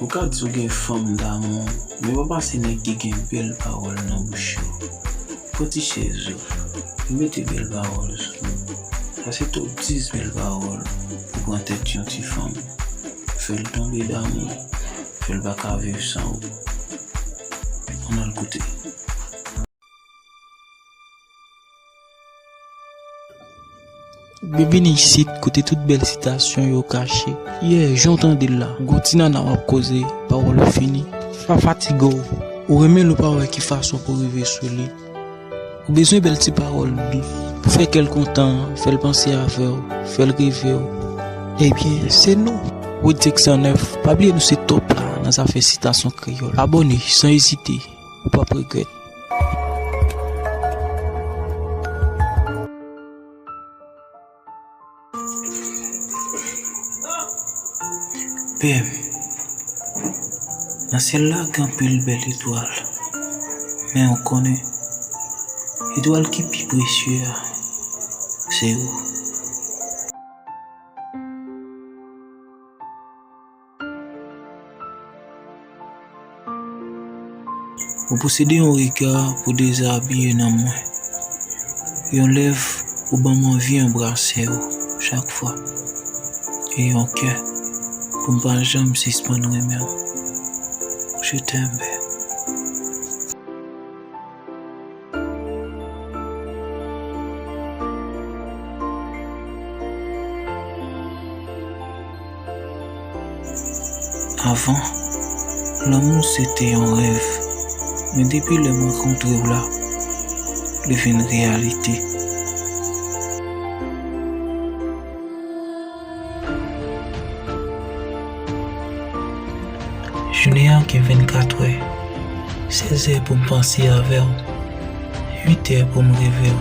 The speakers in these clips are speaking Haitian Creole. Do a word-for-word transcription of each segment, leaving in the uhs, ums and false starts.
Ou ka di w gen fanm damou, men pa pase nèg ki gen bèl pawòl nan bouch yo. Pran ti chèz ou, mete bèl pawòl sou ou. Pase top dis bèl pawòl pou pran tèt yon ti fanm. Fè l tonbe damou, fè l pa ka viv san ou. Ann al koute. Byenvini isit, kote tout bèl sitasyon yo kache. Yeah, jan w tande l la, gon ti nana w ap koze, pawòl ou fini. Pa fatige w, ou renmen l ou pa wè ki fason pou rive sou li. Ou bezwen bèl ti pawòl dous, pou fè kè l kontan, fè l panse avè w, fè l reve w. Ebyen, se nou, Rodrick san nèf, pa bliye nou se top la nan zafè sitasyon kreyòl. Abòne san ezite, ou p ap regrèt. Bèm, nan syèl la gen anpil bèl etwal, men ou konnen, etwal ki pi presye a, se ou. Ou posede yon rega pou dezabiye nanm mwen. Yon lèv pou ban m anvi anbrase w chak fwa. E yon kè pou m pa janm sispann renmen w. Je t'aime, bèm. Avan, lanmou se te yon rèv, men depi lè m rankontre w la, li vin reyalite. Jounen an gen vennkat è, sèz è pou m panse avè w, uit è pou m reve w.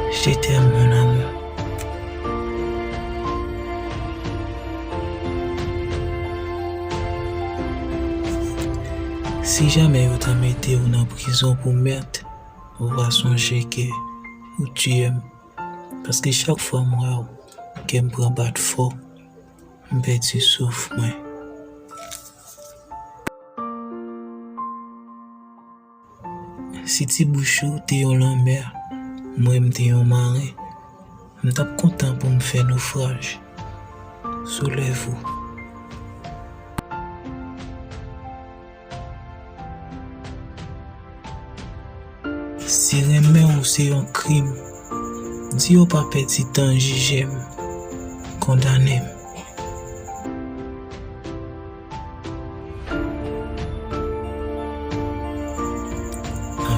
Je t'aime, mon amour. Si jamè yo ta mete w nan prizon pou mèt, ou va sonje ke ou tiye m. Paske chak fwa m wè w, kè m pran bat fò, m pèdi souf mwen. Si ti bouch ou te yon lanmè, mwen m te yon maren, m t ap kontan pou m fè nofraj sou lèv ou. Si renmen w se yon krim, di yo pa pèdi tan jije m, kondane m.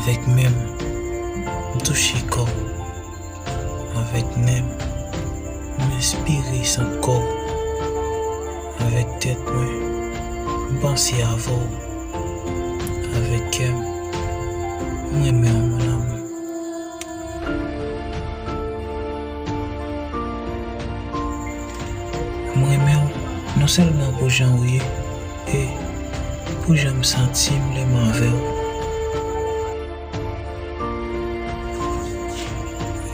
Avèk men m, m touche kò w. Avèk nen m, m enspire sant kò w. Avèk tèt mwen, m panse avè w. Avèk kè m, m renmen w, mon amour. M renmen w non sèlman pou jan w ye, e pou jan m santi m lè m avè w.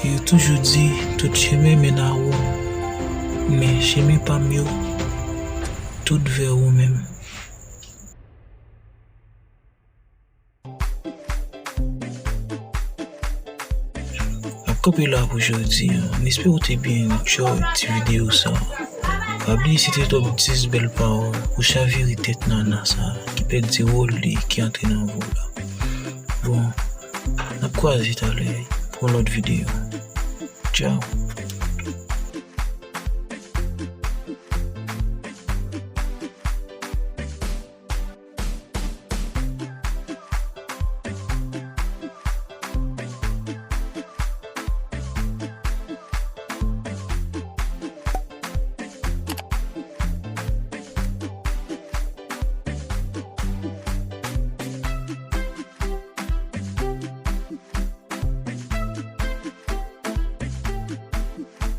Yo toujou di tout chemen mennen a Wòm, men chemen pa m yo, tout vè ou menm. M ap kanpe la pou jodi a. M espere w te byen enjoy ti videyo sa a. Pa bliye si te top dis bèl pawòl pou chavire tèt nana sa a ki pèdi wòl li, ki antre nan vi w la. Bon, n ap kwaze talè pou yon lòt videyo. Tchaw.